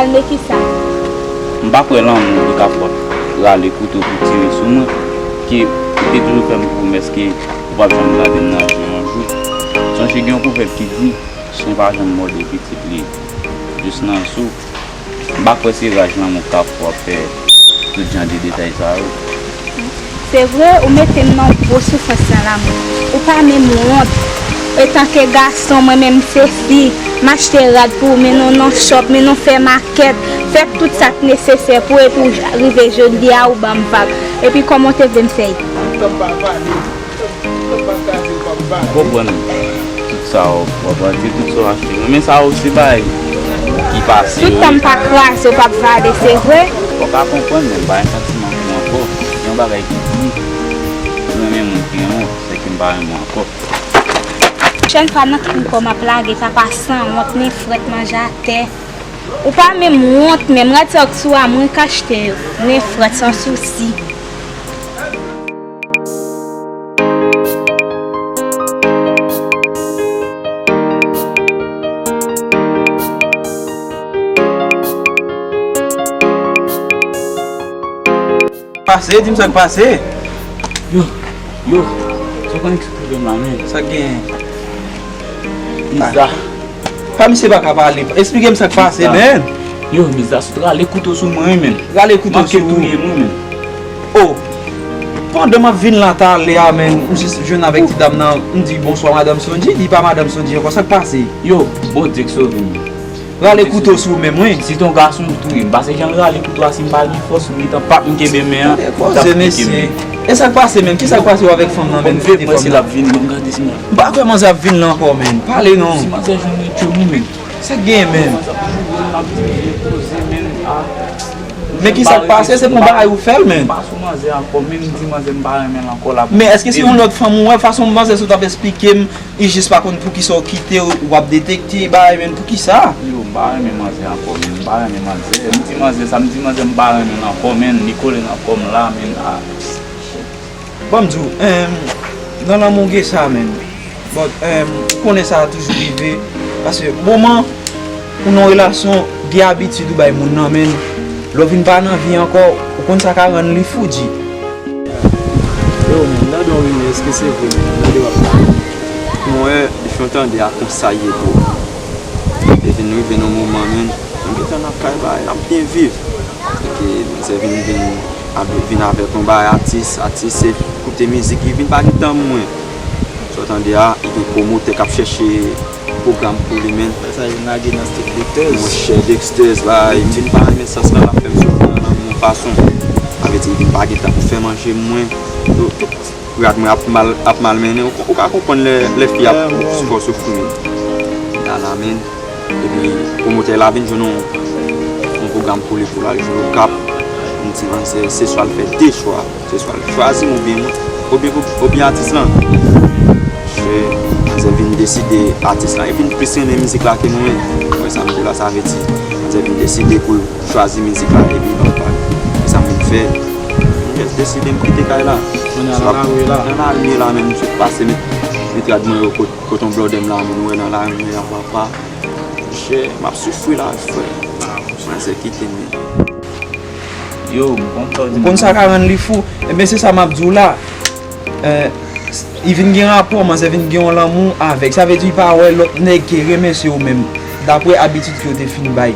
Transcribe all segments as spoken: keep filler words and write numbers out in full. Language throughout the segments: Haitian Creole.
Ann, e kisa? M pa kwè lanmou ki kapab rale kouto pou tire sou mwen, ke ou te toujou fè m pwomès ke ou p ap janm gade m nan je yon jou. Sonje gen yon pwovèb ki di, chen pa janm mòde pitit li jis nan sou. M pa kwè se raj lanmou k ap fè w ap fè tout jan de detay sa yo. Se vre, ou mete m nan gwo soufrans nan lanmou. Ou pa menm wont. Etanke gason, mwen menm se fi, m achte rad pou ou, mennen w nan shop, mennen w fè makèt, fè tout sa k nesesè pou, epi w rive jodi a, ou ban m vag. Epi kòman w te vle m fè? Tout tan m pa pale, tout tan m pa kraze, w p ap pale. M konprann tout sa w ap, w ap pale, tout sa w achte. Men sa yo se bagay ki pase yo. Tout tan m pa kraze, w p ap vale, se vre? Ou ka konprann, men m pa gen santiman pou ou ankò. Gen yon bagay ki di, ou renmen moun ki renmen w, se ke m pa renmen w ankò. Pwochèn fwa, nan krim kò m ap lage, papa sanwont, nenfrèt, manje atè. Ou pa menm wont, menm rad sa yo k sou a, mwen k achte yo. Nenfrèt, san sousi. Pase, di m sa k pase. Yo, yo, sa w konn eksplike m la, men. Sa k genyen? Mizda. Pa misye pa ka pale. Eksplike m sa k pase, men. Yo, Mizda, sot rale kouto sou mwen, wi, men. Rale kouto sou ou? Manke touye m, wi, men. Oh. Pandan m ap vin la talè a, men, m jis jwenn avèk ti dam nan, m di, "Bonswa, madanm Sonji." Li pa madanm Sonji ankò, sa k pase? Yo, Bondye k sove m. Rale kouto sou ou menm, wi. Si t on gason touye m, pase jan l rale kouto a, si m pa gen fòs, m gentan p ap m kenbe men an. Tande koze, mesye. E sa k pase menm? Kisa k pase w avèk fanm nan menm? Bon, m vle mwen si l ap vin, bon, m gade si m. M pa kwè manzè ap vin la ankò, menm. Pale non. Si manzè jwenn mwen, tchoumi, menm. Sa k genyen menm? Manzè ap toujou jwenn m ap di koze, menm. Men kisa k pase? Se pou bagay ou fè l, menm. M pa sou manzè ankò, menm m di manzè m pa renmen l ankò la. Men èske se yon lòt fanm ou wè? Fason manzè sot ap eksplike m, li jis pa konn poukisa w kite, w ap detekte bagay, men poukisa? Yo, m pa renmen manzè ankò, men m pa renmen manzè. M di manzè sa, m di manzè m pa renmen l ankò, men li kole nan kò m la, men a. Ban m di w, em, nan lanmou gen sa, men. But, em, ou konnen sa toujou rive, paske moman ou nan relasyon, gen abitid ou bay moun nan, men lè w vin pa nan vi ankò, ou konn sa ka rann li fou, G. Yo, m tande yon rimè, èske se vre, men m tande w ap pale. Mwen wè, depi w tande a, konsa ye, bro. E vin rive nan moman, men, nou gentan nan kay, bay, n ap byen viv. Epi manzè vin, vin, ap vin avèk yon bagay atis, atis se koute mizik, li vin pa gen tan mwen. Sa w tande a, li gen pwomotè k ap chèche pwogram pou li, men. Sa vin lage nan Street Dexters. Monchè, Dexters, bay, m vin pa renmen sans lan, l ap fè m soufri nan lanmou yon fason. Sa vle di, li vin pa gen tan pou fè manje mwen. Yo, tout rad mwen ap mal, ap mal mennen. Ou, ou ka konprann lè, lè fi ap fè w soufri, men. Nan la, men. Epi pwomotè la vin jwenn yon, yon pwogram pou li pou l al jwe Okap. M di manzè, se swa l fè de chwa, se swa l chwazi m oubyen mwen, oubyen, oubyen atis lan. Monchè, manzè vin deside atis lan, li vin plis renmen mizik la ke mwen. Ou wè sa m di w la, sa vle di manzè vin deside pou l chwazi mizik la epi l ban m vag. E sa m vin fè. M jis deside m kite kay la. Kounye a nan lari la. Nan lari m ye la, men m sot pase met, met rad mwen yo kot, kot yon blòdè m la, men ou wè nan lari m ye a, papa. Monchè, m ap soufri la, frè. Manzè kite m. Yo, m konn sa w di. Ou konn sa ka rann li fou? Ebyen, se sa m ap di w la. Eh, li vin gen rapò, manzè vin gen yon lanmou avèk. Sa vle di, li pa wè lòt nèg ke renmen se ou menm, dapre abitid ke w te fin bay.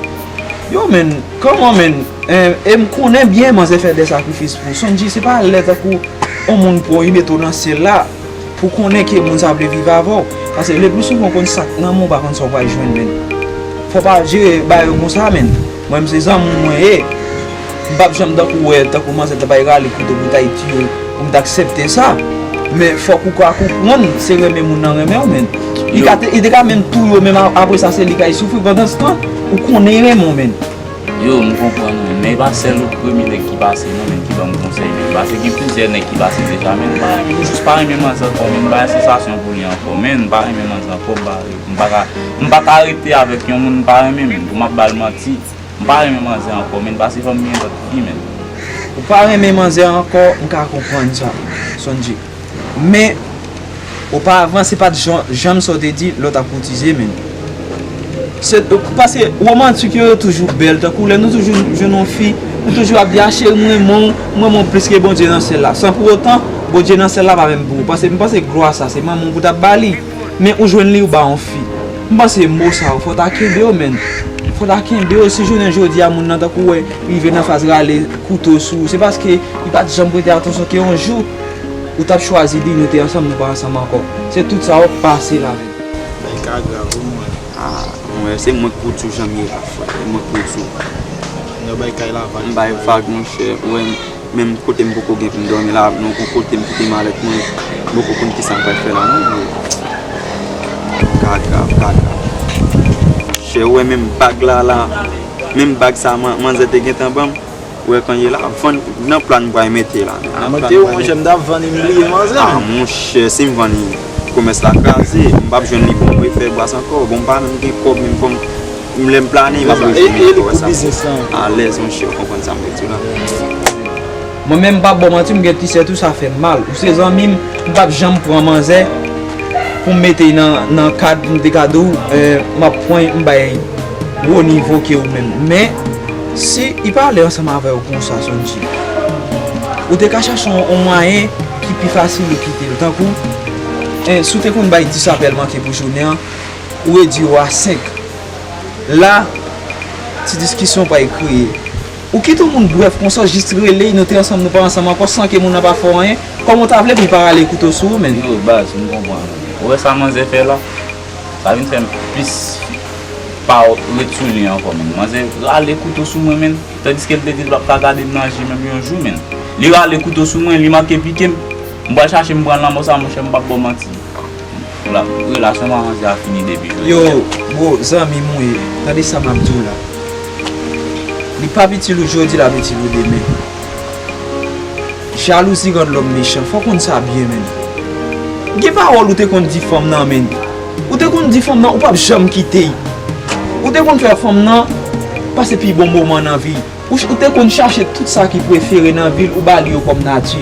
Yo, men, kòman, men? Eh, e m konnen byen manzè fè de sakrifis pou w. Sonji, se pa lè tankou yon moun pran w, li mete w nan syèl la. Pou konnen ke moun sa vle viv avè w. Paske le pli souvan w konn sa k nan men w, w pa konn sa w pral jwenn, men. Fò w pa jere bagay yo konsa, men. Mwen menm se zanmi w mwen ye. M p ap janm tankou wè, tankou manzè ta bay rale kouto pou Tayiti yo, pou m ta aksepte sa. Men fòk ou ka konprann, se renmen moun nan renmen w, men. Li ka te, li te ka menm touye w, men a-, apre sa, se li k ay soufri. Pandanstan, ou konnen li renmen w, men. Yo, m konprann ou, men e pa sèl ou k premye nèg ki pase non, men ki ban m konsèy, men. Paske gen plizyè nèg ki pase deja, men m pa renmen, m jis pa renmen manzè ankò, men m pa gen sansasyon pou li ankò, men m pa renmen manzè ankò, m pa, m pa ka, m pa ka rete avèk yon moun m pa renmen, men pou m ap ba l manti, m pa renmen manzè ankò, men paske fò m gen lòt fi, men. Ou pa renmen manzè ankò, m ka konprann sa, Sonji. Men, opavan, se pa t jan, janm sa w te di, lè w t ap koutize, men. Se, paske womantik yo, yo toujou bèl, tankou lè nou toujou jwenn yon fi, nou toujou ap di, a cheri, m renmen w, m renmen w plis ke Bondye nan syèl la. San pou otan, Bondye nan syèl la pa menm pou ou. Paske m panse glwa sa, se manman w pou t ap ba li. Men ou jwenn li, ou ba yon fi. M panse mo sa yo, fò ta kenbe yo, menn. Fò ta kenbe yo, si jounen jodi a, moun nan tankou wè, rive nan faz rale kouto sou ou, se paske li pa t janm prete atansyon ke yon jou, ou t ap chwazi li, nou te ansanm, nou pa ansanm ankò. Se tout sa w ap pase la. Bagay ka grav, wi, mwen. Ah, mwen, se mwen k pou di w jan m ye la, frè. Se mwen k pou di w. Nan bay kay la, vag. M bay vag, monchè. Ou wè, menm kote m poko gen pou m dòmi la, non, gon kote m kite malèt mwen, m poko konn kisa m pral fè la, non, bro. Ka grav, ka grav. Chè, ou wè menm bag la, la, menm bag sa, man, manzè te gentan ban m. Ou wè kan ye la, vann nan pla n pral mete la. Nan pla n pral mete. Monchè, m t ap vann li, m bliye manzè. Ah, monchè, si m vann li, komès la kraze, m p ap jwenn li pou m refè bras ankò. Bon, m pa menm gen kòb, menm fò m, m lè m plane, m ap rejwenn li, ou wè sa. Alèz, monchè, ou konprann sa m vle di w la. Mwen menm, m p ap ba w manti, m gen ti sè tou, sa fè m mal. Ou se zanmi m, m p ap janm pran manzè pou m mete nan, nan kad, pou m te ka di w, eh, m ap pran, m bay gwo nivo ke ou menm. Men, si li pale ansanm avè w konsa, Sondji, ou te ka chache yon, yon mwayen ki pi fasil ou kite l. Tankou, eh, si w te konn bay dis apèl manke pou jounen an, ou redui yo a senk. La, ti diskisyon pral kreye. Ou kite yon moun brèf konsa, jis rele, nou te ansanm, nou pa ansanm ankò, san ke moun nan pa fè w anyen. Kòman w ta vle pou l pa rale kouto sou ou, menn? Yo, baz, m konprann. Ou wè sa manzè fè la? Sa vin fè m plis pa ret sou li ankò, menn. Manzè rale kouto sou mwen, menn. Tandiske l te di l p ap ka gade m nan je menm yon jou, menn. Li rale kouto sou mwen, li manke pike m. M pral chache m pran lanmò sa, monchè, m p ap ba w manti. La, relasyon m ak manzè a fini depi jodi a. Yo, bro, zanmi m ou ye, tande sa m ap di w la. Li p ap itil ou jodi, l ap itil ou demen. Jalouzi rann lòm mechan, fò w konn sa byen, menn. Gen pawòl ou te konn di fanm nan, menn. Ou te konn di fanm nan, ou p ap janm kite l. Ou te konn fè fanm nan pase pi bon moman nan vi l. Ou, ou te konn chache tout sa ki prefere nan vi l, ou ba li yo kòm nati.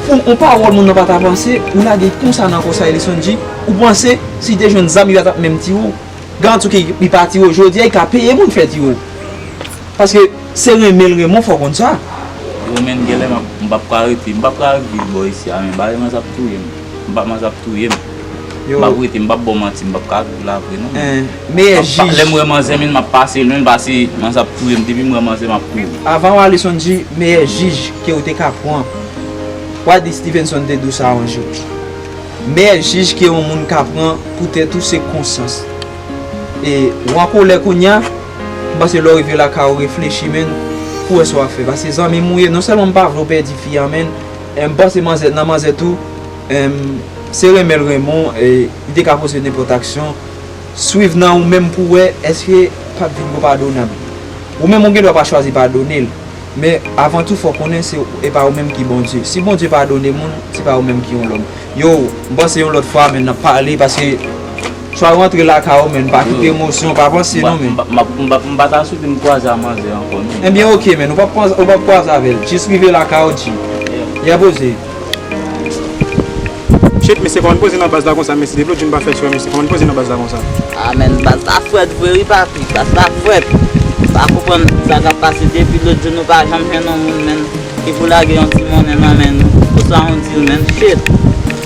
Pou yon pawòl moun nan pa ta panse, ou lage konsa nan kò sa, Elison G, ou panse si li te jwenn zam, li pa t ap menm tiye w? Garanti w ke li pa tiye w jodi a, li ka peye moun fè tiye w. Paske se renmen l renmen w, fò w konn sa. Yo, menn, genlè m ap, m p ap ka rete, m p ap ka viv bò isi a, menn. Bagay manzè ap touye m. M p ap, manzè ap touye m. Yo. M p ap rete, m p ap ba w manti, m p ap ka viv la vre non. Hein, meyè jij. Lè m wè manzè, menn, m ap pase lwen, pase manzè ap touye m. Depi m wè manzè, m ap kouri. Avan w ale, Sonji, meyè jij ke w te ka pran. W a di Stevenson te di w sa yon jou. Meyè jij ke yon moun ka pran pou tèt ou se konsyans. E w an kolè kounye a, m panse lè w rive lakay ou, reflechi, menn, pou wè sa w ap fè. Paske zanmi m ou ye, non sèlman m pa vle w pèdi fi a, menn, e m panse manzè, nan manzè tou, em, se renmen l renmen w, e li te ka poze nenpòt aksyon. Swiv nan ou menm pou wè èske p ap vin gon padonab. Ou menm ou gen dwa pa chwazi padone l. Men avan tou, fò w konnen se, e pa ou menm ki Bondye. Si Bondye padone moun, se pa ou menm ki yon lòm. Yo, m panse yon lòt fwa, menn, n ap pale, paske chwa yo antre lakay ou, menn, pa kite emosyon, pa panse non, menn. M pa, m pa, m pa, m pa ta swete m kwaze a manzè ankò, non. Ebyen, oke, menn, ou p ap kwaze, ou p ap kwaze avè l. Jis rive lakay ou, G. Yeah, poze. Shit, mesye, kòman n poze nan baz la konsa, mesye? Depi lòt jou n pa fè sou mesye, kòman n poze nan baz la konsa? Ah, menn, baz la frèt vre, wi, papi. Baz la frèt. Pa konprann sa k ap pase depi lòt jou, nou pa janm jwenn yon moun, menn, ki pou lage yon ti monnen nan men nou. Oswa yon dil, menn. Shit.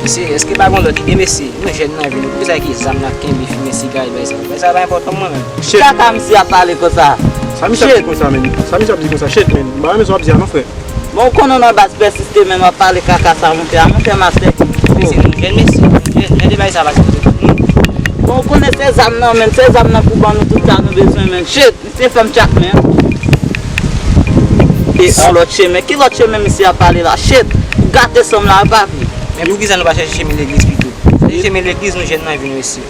Mesye, èske pa gon lòt ide, mesye? Nou jèn nan vi nou, poukisa ki zam n ap kenbe fi, mesye, gade bagay sa? Bagay sa pa enpòtan pou mwen, menn. Shit. Kaka misye ap pale konsa. Sa misye ap di konsa, menn? Sa misye ap di konsa? Shit, menn. M pa renmen sa w ap di a non, frè. Bon, ou konnen w nan baz pèsiste, menn, w ap pale kaka sa, monchè, a monchè, Master King. Mesye, nou jèn, mesye, nou jèn, men de bagay sa pase kote tout moun. Bon, ou konnen se zam nan, menn, se zam nan pou ban nou tout sa nou bezwen, menn. Shit, misye fè m tchak, menn. E yon lòt chemen, ki lòt chemen misye ap pale la? Shit, ou gate san m la, wi, papi. Men poukisa nou pa chèche chemen legliz pito? Se chemen legliz nou jèn nan vin resi.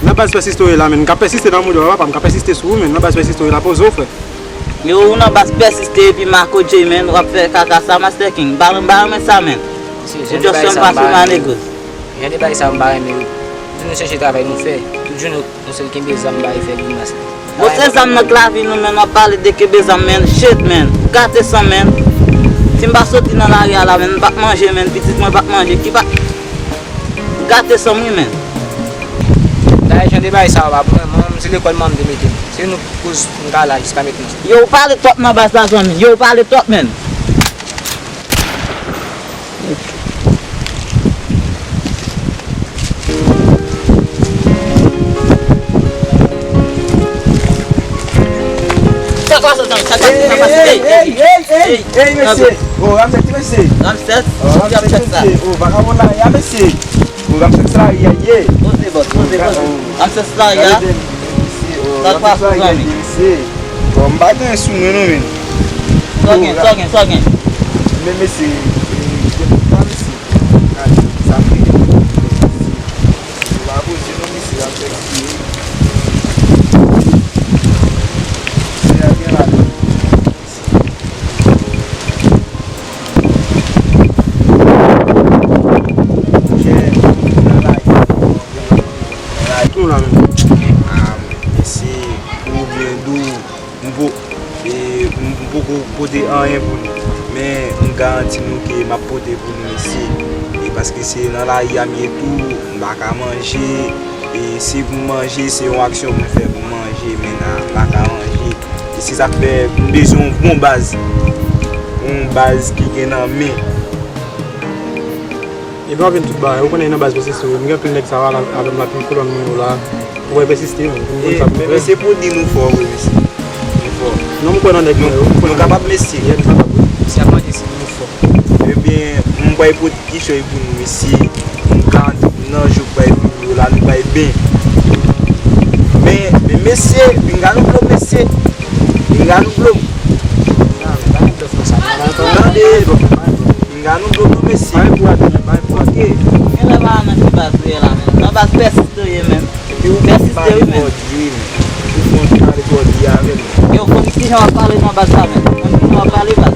Nan baz pèsiste w ye la, menn. M ka pèsiste nan moud ou, papa, m ka pèsiste sou ou, menn. Nan baz pèsiste w ye la, poze w, frè. Yo, ou nan baz pèsiste epi Marco J, menn, w ap fè kaka sa, Master King. M pa, m pa renmen sa, menn. Mesye, jan de bagay sa m pa renmen. Jan de bagay sa m pa renmen yo. Pou nou chèche travay nou fè. Tout jounen nou sèl kenbe zam bay fè grimas. Bon, se zam nan k lavi nou, menn, w ap pale de kenbe zam, menn. Shit, menn. Gate san, menn. Si m pa soti nan lari a la, menn, m p ap manje, menn. Pitit mwen p ap manje. Ki pa Gate san m wi, menn. Dayè, Jan de bagay sa yo pa pou mwen, mwen menm se lekòl manman m te mete m. Se nou k koz m ka la jiska mentnan. Yo, ou pale twòp nan baz la, zanmi. Yo, ou pale twòp, menn. Sa k pase, sa k pase, sa k pase? Ey, ey, ey, ey, ey, mesye. Oh, Ramsès, ki mesye? Ramsès, oh, ki ap fè sa? Oh, vakabon la, ya, mesye. Oh, Ramsès la, ya, ye. Poze, bòs, poze, poze. Ramsès la, ya. Sa k pase, zanmi? Bon, m pa gen sou mwen, non, men. Sa w gen, sa w gen, sa w gen? Men, mesye, e, gen pa, mesye. Gade, sa m gen, mesye. Yo pa poze, non, mesye, y ap fè ekspire. Mesye, y ap gen la, non. Monchè, nan lari, nan lari. Nou la menm. Ah, mesye, ou byen dou. M po-, e, m, m poko pote anyen pou nou. Men, m garanti nou ke m ap pote pou nou, mesye. E paske se nan lari a m ye tou, m pa ka manje. E si pou m manje, se yon aksyon pou m fè pou m manje, men nan, m pa ka manje. E se sa k fè m bezwen yon bon baz. Yon baz ki gen nan men. Epi w ap jwenn tout bagay. Ou konnen nan baz persiste, wi. M gen anpil nèg sa yo avè m la, pi kolòn mwen yo la. Ou wè persiste, wi. M konn sa pou m fè. Men se pou di nou fò, wi, mesye. Nou fò. Non, m kwè nan nèg mwen yo. Nou kapab, mesye. Yeah, nou kapab, wi. Mesye ap mande si nou fò. Ebyen, m pral pote kichòy pou nou, mesye. M ka antre nan jou bay pou nou la, nou bay ben. Men, men mesye, pinga nou blo, mesye. Pinga nou blo. Tande, pinga nou blo, non, mesye. Ok. Genlè pa nan ki baz ou ye la menm. Nan baz pèsis ou ye menm. Pèsis ou ye menm. Ou fon pale bòdi a menm. Yo, konn kijan w ap pale nan baz la menm. Konn kijan w ap pale baz.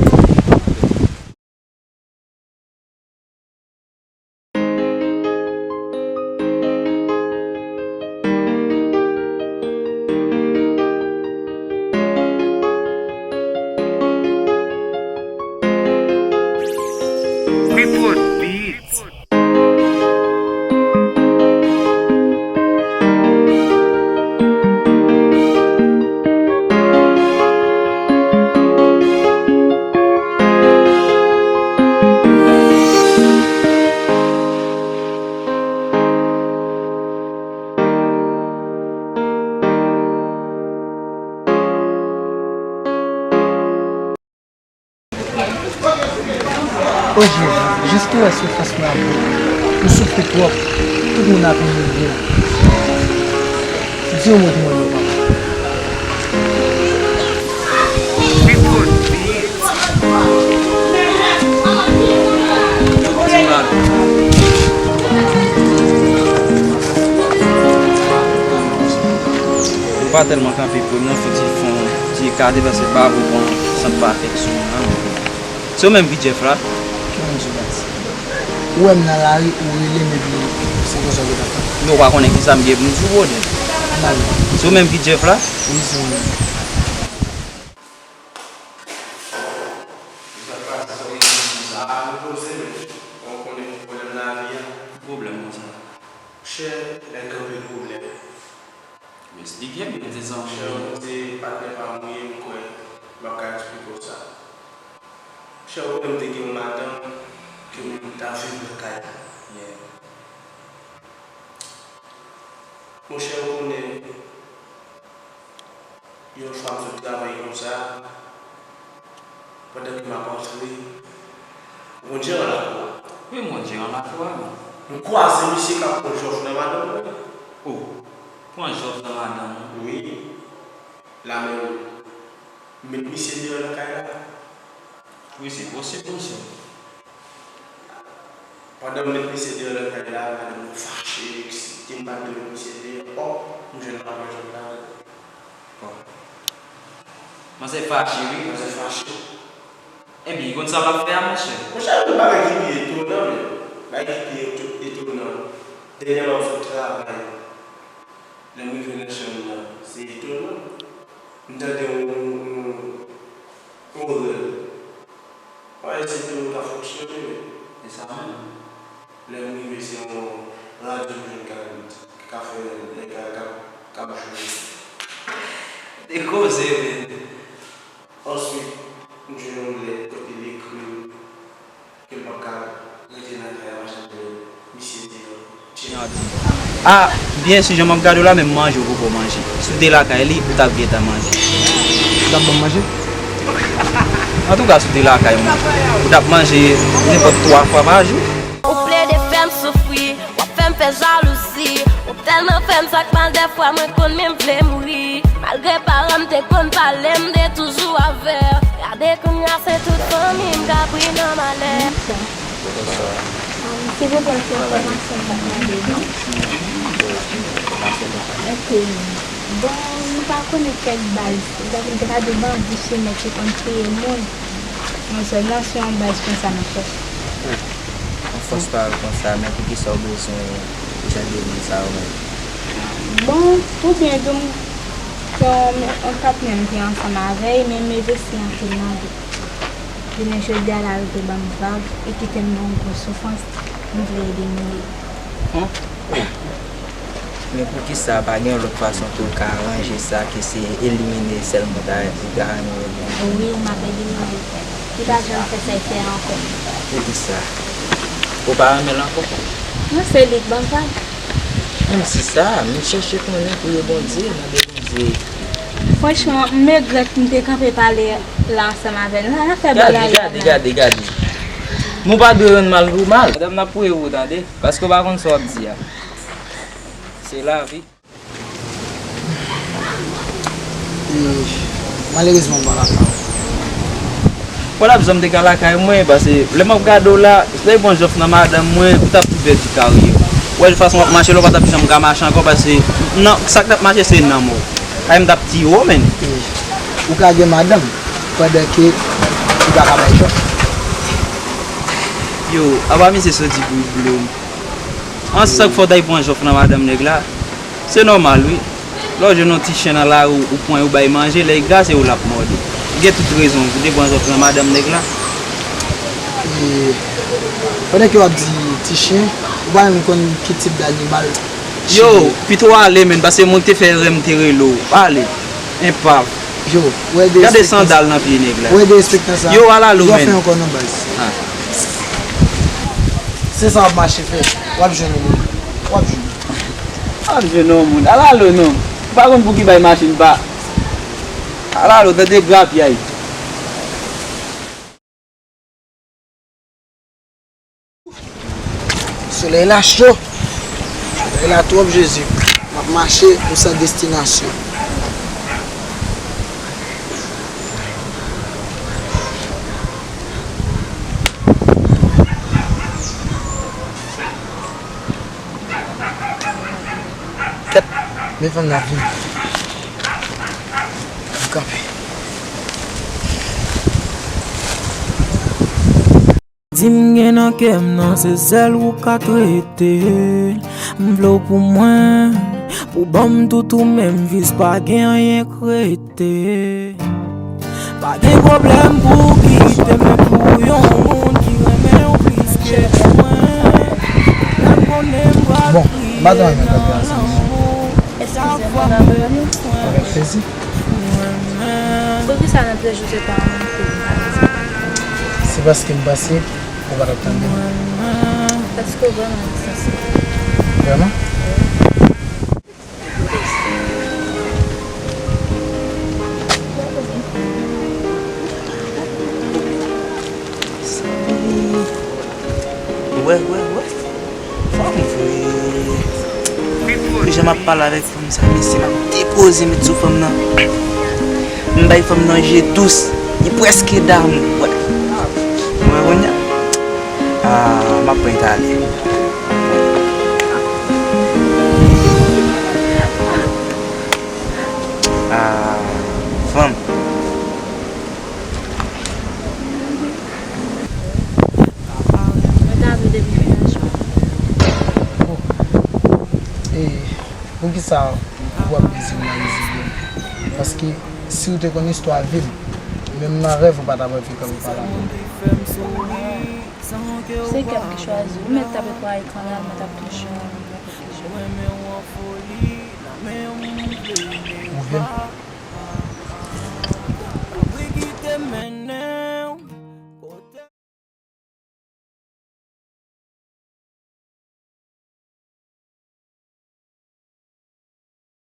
Report Beats. O Jezi, jis kilè soufrans mwen ap bout? M soufri twòp. Tout moun ap imilye m. Di yon mo pou mwen, papa. Ou pa tèlman kanpe pou m non, fouti fon, ti kade pase ba pou pran sant pa fèk sou mwen an. Se ou menm ki Jeff la? Ki moun sou baz? Ou wè m nan lari, ou rele m epi se konsa ou gentan fè. Men ou pa konnen kisa m gen pou m di w, brother. Mal. Se ou menm ki Jeff la? Wi, se mwen menm. Sa k pase, sa w gen pou di sa? A, nou poze, men. Ou konnen pwoblèm lavi a. Ki pwoblèm konsa? Monchè, nèg gen anpil pwoblèm. Esplike m, men se zanmi. Monchè, ou se patnè pa m ou ye, m kwè m p ap ka eksplike w sa. Monchè, ou konnen m te gen yon madanm ke m t ap viv nan kay li. Yeah. Monchè, ou konnen, yon fwa m sot travay konsa, pandan ke m ap antre, ou konn jeran lakou a? Wi, m konn jeran lakou a, wi. M kwaze misye k ap pran jòf nan madanm mwen. O, pran jòf nan madanm ou? Wi. La menm, m met misye deyò nan kay la. Wi, se posib, monchè. Pandan m met misye deyò nan kay la, madanm mwen fache, eksite, m pa t dwe met misye deyò. Ò, m jwenn l ap pran jòf ladan. Bon. Manzè fache, wi. Manzè fache. Ebyen, li konn sa l ap fè a, monchè. Monchè, yon bagay ki pi etonan, men. Bagay ki pi eto-, etonan. Dènyèman, m sot travay. Lè m rive nan chanm nan, se etonan. M tande yon, yon, yon rèl. Parèt se towo k ap fonksyone, men. Se sa menm. Lè m rive, se yon radyo m jwenn k ap rit. Ka fè nèg la ka, ka mache. Te koze, men. Answit, m jwenn yon lèt kote l ekri m ke l p ap ka rete nan kay la, machann dwòg, misye deyò. A, byen si jan m ap gade w la, menm manje w poko manje. Si w te lakay li, ou t ap gentan manje. Ou t ap ban m manje? Antouka, si w te lakay mwen, ou t ap manje nenpòt twa fwa pa jou. Ou plede fè m soufri, w ap fè m fè jalouzi. Ou tèlman fè m sa k mal, dèfwa mwen konn menm vle mouri. Malgre paran m te konn pale, m te toujou avè w. Gade kounye a, se tout fanmi m k ap ri nan malè. Bonswa. Bonswa. Um, silvouplè, se enfòmasyon m t ap mande non. Enfòmasyon pou sa? Ok. Bon, nou pa konnen kèk baz. Egzanp, m te ka di bandi chimè ki konn touye moun nan zòn nan, se yon baz konsa n ap chèche. Oh, yon fòs pawòl konsa, men poukisa w bezwen jan de moun sa yo menm? Bon, oubyen di m, se yon, yon patnè m te ansanm avè l, men mezisyen an te mande. Jounen jodi a la, l te ban m vag, e kite m nan yon gwo soufrans, m vle ede m li. Hum? Oh. Men poukisa pa gen yon lòt fason pou w ka ranje sa ke se elimine sèlman ta, ta ranyon elimine? Wi, m ap elimine l. Li pa janm fè sa l fè a ankò. Poukisa? Ou pa renmen l ankò? Non, se li k ban m vag. Menm si sa, m chèche konnen pou yo Bondye, mande Bondye. Franchman, m regrèt m te kanpe pale la ansanm avè l. Nan afè bagay la. Gade, gade, gade, gade. Nou pa dwe rann mal pou mal. Madanm, n ap priye pou ou, tande. Paske w pa konn sa w ap di a. Se lavi. E, malerezman, m pa lakay ou. Ou pa t ap janm te ka lakay mwen, paske lè m ap gade w la, si w te pran jòf nan madanm mwen, ou t ap tou pèdi karyè w. Ou wè fason w ap mache la, ou pa t ap janm ka mache ankò, paske nan, sa k t ap mache, se nanm ou. Ay, m t ap tiye w, menn. E, ou ka gen madanm, pandan ke ou pa ka bay jòf. Yo, apa misye soti pou blo m. An, se sa k fè w t al pran jòf nan madanm nèg la. Se nòmal, wi. Lè w jwenn yon ti chen nan lari, ou pran l, ou ba l manje, lè l grase w, l ap mòde. Ou gen tout rezon pou w te pran jòf nan madanm nèg la. E, pandan ke w ap di ti chen, ou pa menm konn ki tip danimal chen ye. Yo, pito w ale, menn, paske mwen ki te fè erè m te rele w. Ale. Enpav. Yo, ou wè de... Gade sandal nan pye nèg la. Ou wè de respektan sa. Yo, alalo, menn. Ou fè ankò non, baz. Ah. Se sa w ap mache fè. W ap jwenn yon moun. W ap jwenn. W ap jwenn yon moun. Alalo, non. Ou pa konn pou ki bay machin pa. Alalo, tande grapyay. Solèy la cho. Solèy la twòp, Jezi. M ap mache, m san destinasyon. Kèt, men fanm nan vini. M kanpe. Di m gen nan kè m nan, se sèl ou ka trete l. M vle w pou mwen, pou ban m tout ou menm, jis pa gen anyen k rete. Pa gen pwoblèm pou w kite m, men pou yon moun ki renmen w plis ke mwen. Lè m konnen m pral... Bon, m pa t renmen kanpe ansanm non. Eskize m, m pa konprann ou. Avèk plezi. Poukisa nan de jou se pa yon moun ki vin pale sa? Se paske m panse ou pa t ap tande m. Paske w vrèman ensanse. Vrèman? Wi. Wè, wè, wè. Fanm vre. Jan m ap pale avèk fanm sa, mesye, m ap depoze met sou fanm nan. M bay fanm nan je dous. Li prèske damou. Wè. Wè kounye a. Ah, m ap pran tale. Ah, fanm. Mwen ta vle depi mennaj mwen. Bon. E poukisa w ap deziminize m? Paske si w te konn istwa vi m, menm nan rèv ou pa t ap anvi kanpe pale avè m. Se kè m ki chwazi w. Ou mèt tape twa ekran la, mwen t ap touche w. Renmen w an foli.